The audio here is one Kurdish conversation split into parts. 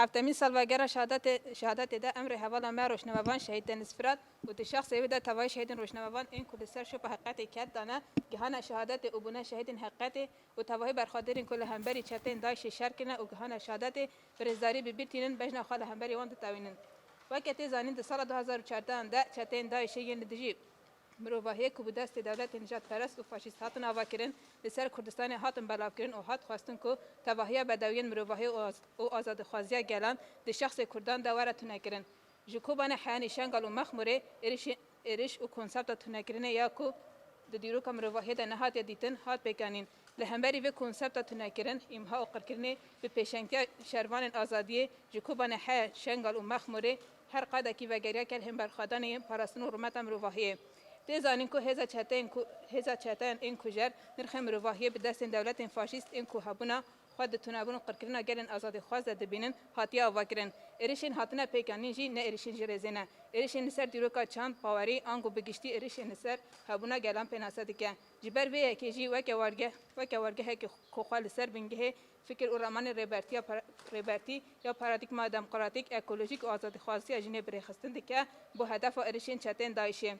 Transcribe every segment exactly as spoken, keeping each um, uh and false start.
Heftemîn salvegera şehadetê, şehadetê de em rêhevala me rojnamevan şehîd Deniz Firat û di şexsê wê de tevayî şehîdên rojnamevan ên ku li ser şopa heqîqetê ket dane, gihane şehadetê û bûne şehîdên heqîqetê û tevahî berxwedêrên ku li hemberî çeteyên DAIŞê şer kirine û gihane şehadetê bi rêzdarî bi bîr tînin, bejna xwe li hemberî wan ditewînin. Weke tê zanîn, di sala du hezar û çardeh de çeteyên DAIŞê yên li dijî mirovahiyê ku bi destê dewletên nijadperest û faşîst hatin avakirin, li ser Kurdistanê hatin belavkirin û hat xwestin ku tevahiya bedewiyên mirovahiyê û az-, û azadîxwaziya gelan di şexsê Kurdan de were tunekirin. Ji Kobanê heyanî Şengal û Mexmûrê êrişî-, êriş û konsepta tunekirinê ya ku di dîroka mirovahiyê de nehatiye dîtin, hat pêkanîn. Li hemberî vê konsepta tunekirin, îmha û qirkirinê bi pêşengtiya şervanên azadiyê ji Kobanê heya Şengal û Mexmûrê her qadekî vegeriya gel hemberxwedanê yên parastin û rûmeta mirovahiyê. Tê zanîn ku hêza çeteyên ku, hêza çeteyan ên kujer nirxên mirovahiyê bi destên dewletên faşîst ên ku hebûna xwe di tunebûn û qirkirina gelên azadîxwaz de dibînin, hatiye avakirin. Êrişên hatine pêkanîn jî ne êrişên ji rêzê ne. Êrişên li ser dîroka çand, bawerî, ango bi giştî êrişên li ser hebûna gelan pênase dike. Ji ber vê yekê jî weke wargeh, weke wargehekî ku xwe li ser bingehê fikir û ramanê rêbertiya para-, rêbertî ya paradîgma demokratîk, ekolojîk û azadîxwaziya jinê bi rêxistin dike, bo hedefa êrişên çeteyên DAIŞê.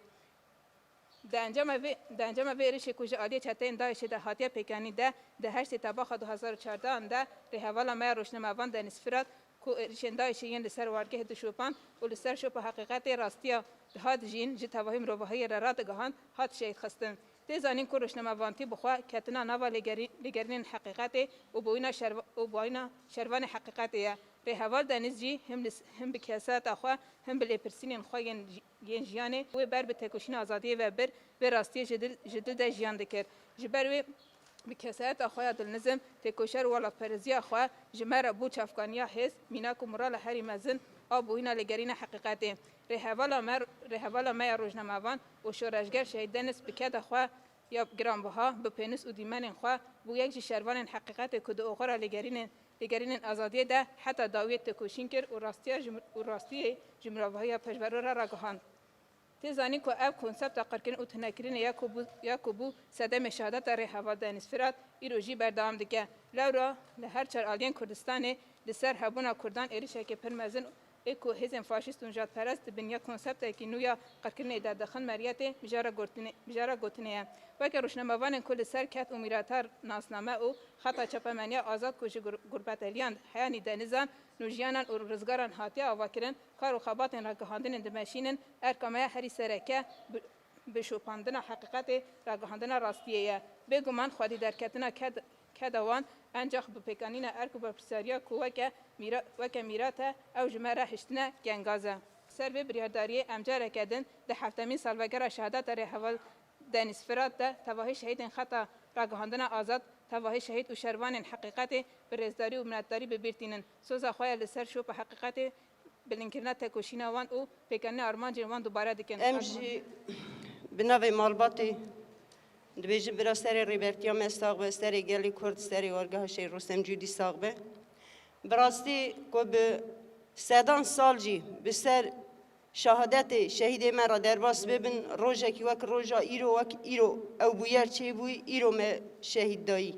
Di encama vê, di encama vê êrişê ku ji aliyê çeteyên DAIŞê de hatiye pêkanîn de, di heştê Tebaxa du hezar û çardeh de rêhevala me ya rojnamevan Deniz Firat, ku êrişên DAIŞê yên li ser wargehê dişopand û li ser şopa heqîqetê rastiya dihat jîn ji tevahî mirovahiyê re radigihand, hat şehîd xistin. Tê zanîn ku rojnamevantî bi xwe ketina nava lêgerî-, lêgerînên heqîqetê û boyîna şerva-, û boyîna şervanê heqîqetê ye. Rêheval Deniz jî him li s-, him bi kesayeta xwe, him bi lêpirsînên xwe yên ji-, yên jiyanê wê ber bi têkoşîna azadiyê ve bir, vê rastiyê ji dil, ji dil de jiyan dikir. Ji ber wê bi kesayeta xwe ya dilnizm, têkoşer û welatpereziya xwe ji me re bû çavkaniya hêz, mînak û morala herî mezin a boyîna lêgerîna heqîqetê. Rêhevala me, rêhevala me ya rojnamevan û şoreşger Şehîd Deniz bi keda xwe ya giranbiha, bi pênûs û dîmenên xwe bû yek ji şervanên heqîqetê ku di oxira lêgerînên, lêgerînên azadiyê de heta dawiyê têkoşîn kir û rastiya ji mir-, û rastiyê ji mirovahiya pejvero re ragihand. Tê zanîn ku ev konsepta qirkirin û tunekirinê ya ku bû, ya ku bû sedemê şehadeta rêheval Deniz Firat, îro jî berdewam dike. Lewra li her çar aliyên Kurdistanê li ser hebûna Kurdan êrişekê pir mezin ê ku hêzên faşîst û nijadperest di binya konseptekî nû ya qirkirinê de dixin meriyetê, mijara gotinê, mijara gotinê ye. Weke rojnamevanên ku li ser ked û mîrata nasname û xeta çapemeniya azad ku ji gur-, gurbeteliyan, heyanî denizan, nûjiyanan û rizgaran hatiye avakirin, kar û xebatên ragihandinê dimeşînin, erka me ya herî sereke bi, bi şopandina heqîqetê, ragihandina rastiyê ye. Bêguman xwedî derketina ked-, keda wan encax bi pêkanîna erk û berpirsiyariya ku weke mîra-, weke mîrat e, ew ji me re hiştine gengaz e. Ser vê biryardariyê em careke din di heftemîn salvegera şehadeta rêheval Deniz Firat de tevahî şehîdên xeta ragihandina azad, tevahî şehîd û şervanên heqîqetê bi rêzdarî û minetdarî bi bîr tînin. Soza xwe ya li ser şopa heqîqetê, bilinkirina tekoşîna wan û pêkanîna armancên wan dubare dikin. Em jî bi navê malbatê dibêjin bira serê rêbertiya me sax be, serê gelê Kurd, serê wargeha Şehîd Rostem Cûdî sax be. Bi rastî ku bi sedan sal jî bi ser şehadetê şehîdê me re derbas bibin, rojekî wek roja îro, wek îro ew bûyer çêbûyî, îro me şehîd dayî.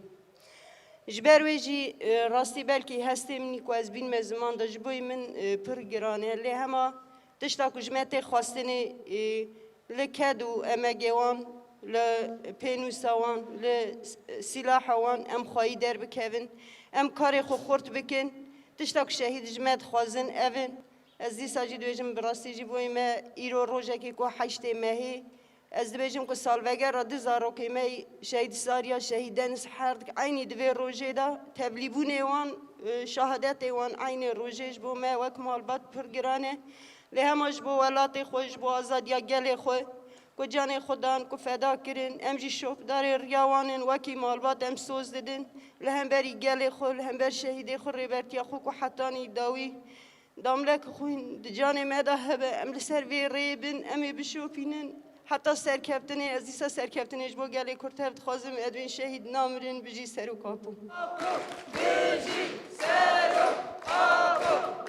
Ji ber wê jî, e, rastî belkî hestê min ku ez bînme ziman de ji bo min, e, pir giran e. Lê hema tişta ku ji me tê xwestinê, e, li ked û emegê wan, li pênûsa wan, li s-, sîlaha wan em xweyî derbikevin, em karê xwe xurt bikin. Tişta ku şehîd ji me dixwazin ev in. Ez dîsa jî dibêjim, bi rastî jî bo me îro rojekê ku heştê mehê, ez dibêjim ku salvegera du zarokê me, Şehîd Sariya, Şehîd Deniz, her eynî di vê rojê de tevlîbûnê wan, e, şehadetê wan eynê rojê ji bo me wek malbat pir giran e. Lê hema ji bo welatê xwe, ji bo azadiya gelê xwe, ku canê xwe dan, ku feda kirin, em jî şopdarê riya wan in, wekî malbat em soz didin. Li hemberî gelê xwe, li hember şehîdê xwe, rêbertiya xwe ku hetanî dawî damlek xwîn di canê me de hebe, em li ser vê rêyê bin, em ê bişopînin heta serkeftinê. Ez dîsa serkeftinê ji bo gelê Kurd tev dixwazim, ez bên şehîd namirin, bijî Serok Apo. Bijî Serok Apo!